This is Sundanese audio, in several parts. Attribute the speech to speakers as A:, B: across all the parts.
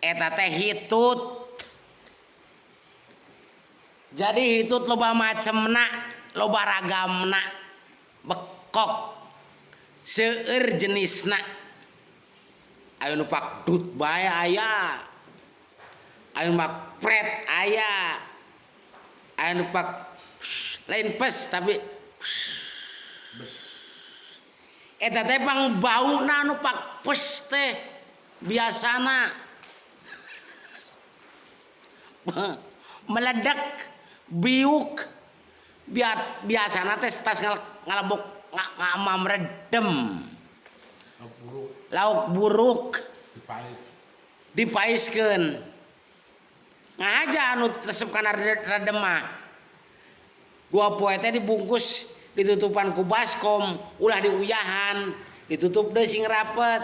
A: Eta teh hitut. Jadi hitut loba macemna, loba ragamna, bekok seueur jenisna. Aya nu pakdut bae aya, aya nu pak pret aya, aya nu pak lain pes tapi eta teh pang bauna nu pak pes teh biasana meledak biuk biasana teh tas ngalebok ngamam redem lauk buruk dipaiskeun ngahaja anu resep kana redem mah dua poe teh dibungkus ditutupan ku baskom ulah diuyahan ditutup deui sing rapet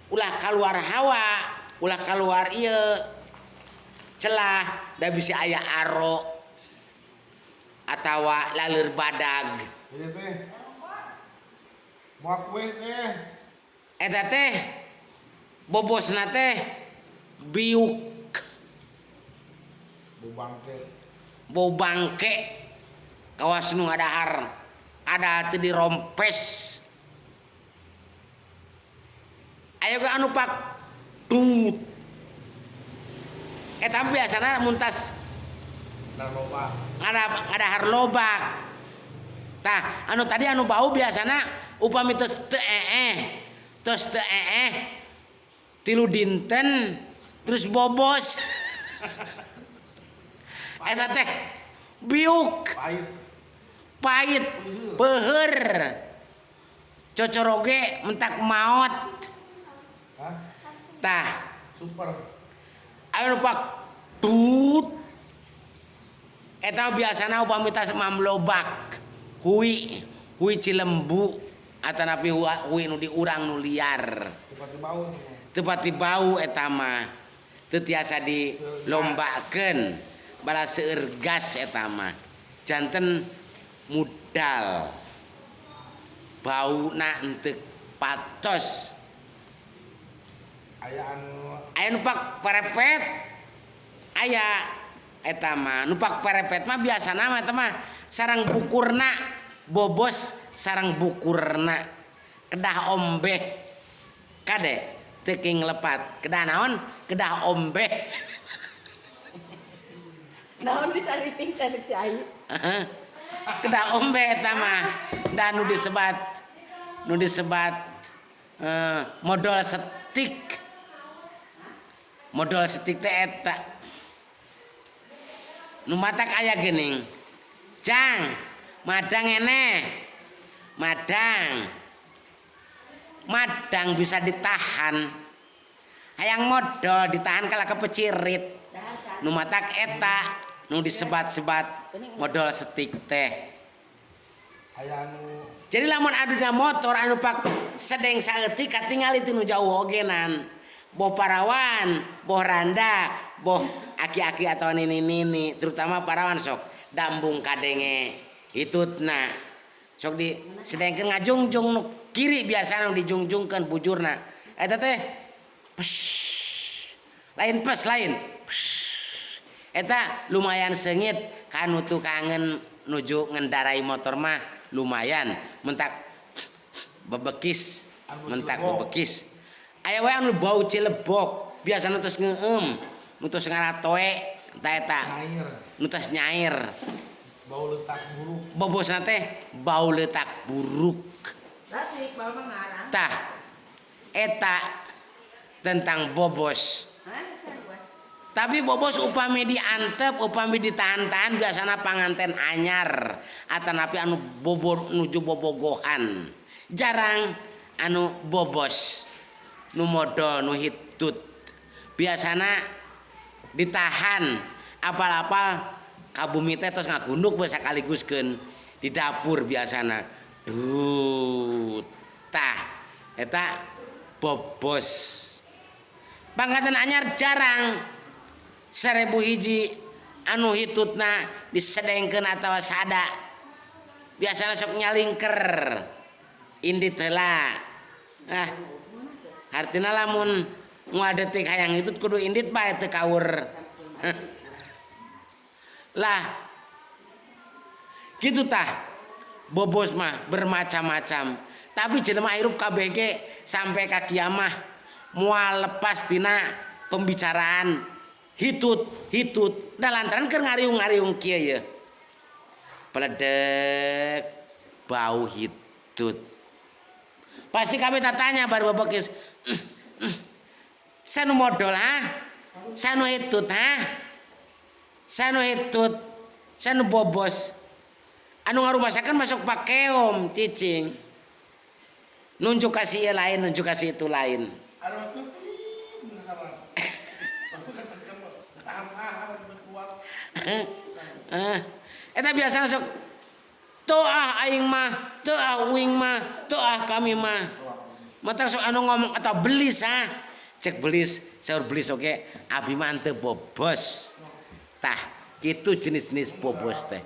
A: ulah kaluar hawa ulah kaluar ieu celah da bisi aya aro atawa laleur badag. Eta teh bobosna teh biuk bau bangke kawas nu ngadahar ada teu dirompes. Aya ge anu pak tut eta biasana mun tas ngadahar lobak tah anu tadi anu bau biasana upami tos teu eeh tos teu eeh tilu dinten terus bobos eta teh biuk pahit peuheur. Cocoroge mentak maot. Tah.
B: Super.
A: Ayo pak tut. Eta biasana upami tas mamlobak. Hui, hui Cilembu atanapi hui nu di urang nu liar.
B: Teu pati bau.
A: Teu pati bau eta mah. Teu tiasa dilombakeun. Bala seueur gas eta mah. Janten mudal. Bauna henteu patos.
B: Aya anu
A: aya nu pak parepet aya eta mah nu pak parepet mah biasana mah eta mah sareng bukurna bobos sareng bukurna kedah ombeh kade teu king lepat kedah naon kedah ombeh.
C: Naon disariping teh si Ai.
A: Kedah ombe eta mah da nu disebat modal setik. Modal setik teh eta. Nu matak aya geuning. Jang, madang eneh. Madang. Madang bisa ditahan. Hayang modal ditahan kalah kepecirit. Nu matak eta nu disebat-sebat modal setik teh. Jadi lamun aduna motor anu pak sedeng saeutik katingali ti nu jauh ogenan. Boh parawan, boh randa, boh aki-aki atau nini-nini, terutama parawan sok dambung kadenge hitutna. Sok di sedengkeun ngajungjung nu kiri biasana nu dijungjungkeun bujurna. Eta teh pes lain pes lain. Pes. Eta lumayan seungit ka nu tukangeun nuju ngendarai motor mah lumayan mentak bebekis, mentak bebekis. Aya wae anu bau cilebok, biasana tos ngeueum, nu tos ngaratoe eta eta. Nu tos nyair.
B: Bau letak buruk.
A: Bobosna teh bau letak buruk.
C: Tasik bau mah ngarang.
A: Tah eta tentang bobos. Tapi bobos upami diantep, upami ditahan-tahan biasana panganten anyar atanapi anu bobor nuju bobogohan. Jarang anu bobos nu modol nu hitut. Biasana ditahan apal-apal ka bumi teh tos ngagunduk we sakaliguskeun di dapur biasana. Duh tah eta bobos. Panganten anyar jarang. 1000 hiji anu hitutna disedengkeun atawa sada. Biasana sok nyalingker indit heula. Nah, artina lamun Moal detik hayang hitut kudu indit bae teu kaur. Lah gitu tah. Bobos mah bermacam-macam. Tapi jelema hirup kabeh ge sampai ka kiamah moal lepas tina pembicaraan hitut hitut. Da lantaran keur ngariung-ngariung kieu ye. Peledek bau hitut. Pasti kami tanya baru bebekis. Sanu modol ha? Sanu hitut ha? Sanu hitut. Sanu bobos. Anu ngarumasakeun masuk pakeom cicing. Nunjuk kasih lain, nunjuk kasih itu lain.
B: Ada maksud sama. Tahan-tahan kuat.
A: Eta biasa sok teu ah aing mah, teu ah uing mah, teu ah kami mah. Mata sok anu ngomong atau belis ah. Cek belis, saur belis oge abi mah teu bobos. Tah, kitu jenis-jenis bobos teh.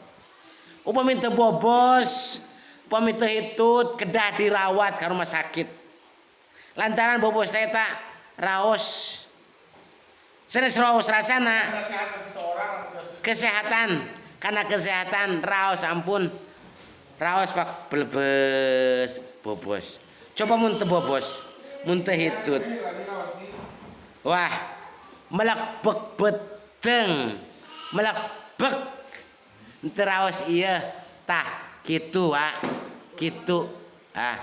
A: Upami teu bobos, upami teu hitut kedah dirawat ka rumah sakit. Lantaran bobos teh eta raos. Sanes raos rasana.
B: Kesehatan seseorang
A: kesehatan, karena kesehatan raos ampun. Raos pak belebes bobos. Coba mun teu bobos, mun teu hitut. Wah, melekbek beteng. Melekbek. Teu raos ieu tah kitu wa. Kitu. Ah.